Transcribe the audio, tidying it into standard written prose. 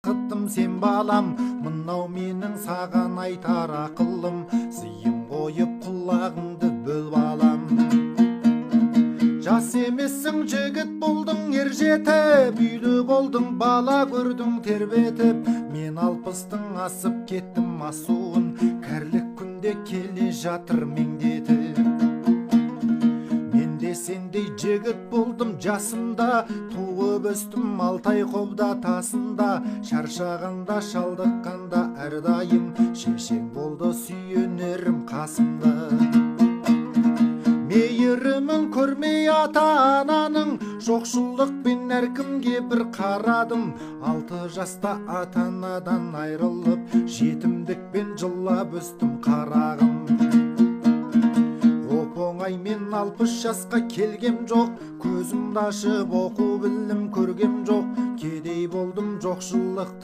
Бақытым сен, балам, мынау менің саған айтар ақылым. Зейін қойып құлағыңды бөл, балам. Жас емессің, жігіт болдың ер жетіп, үйлі болдың, бала көрдің тербетіп. Мен 60-тың асып кеттім асуын, кәрілік күнде келе жатыр меңдетіп. Мен де сендей жігіт болдым жасымда, туып өстім Алтай Қобда тасында. Шаршағанда, шалдыққанда әрдайым шешең болды сүйенерім қасымда. Мейірімін көрмей ата-ананың, жоқшылықпен әркімге бір қарадым. 6 жаста ата-анадан айрылып, жетімдікпен жылап өстім, қарағым. Оп-оңай мен 60 жасқа келгем жоқ, көзімді ашып оқу білім көргем жоқ. Кедей болдым жоқшылық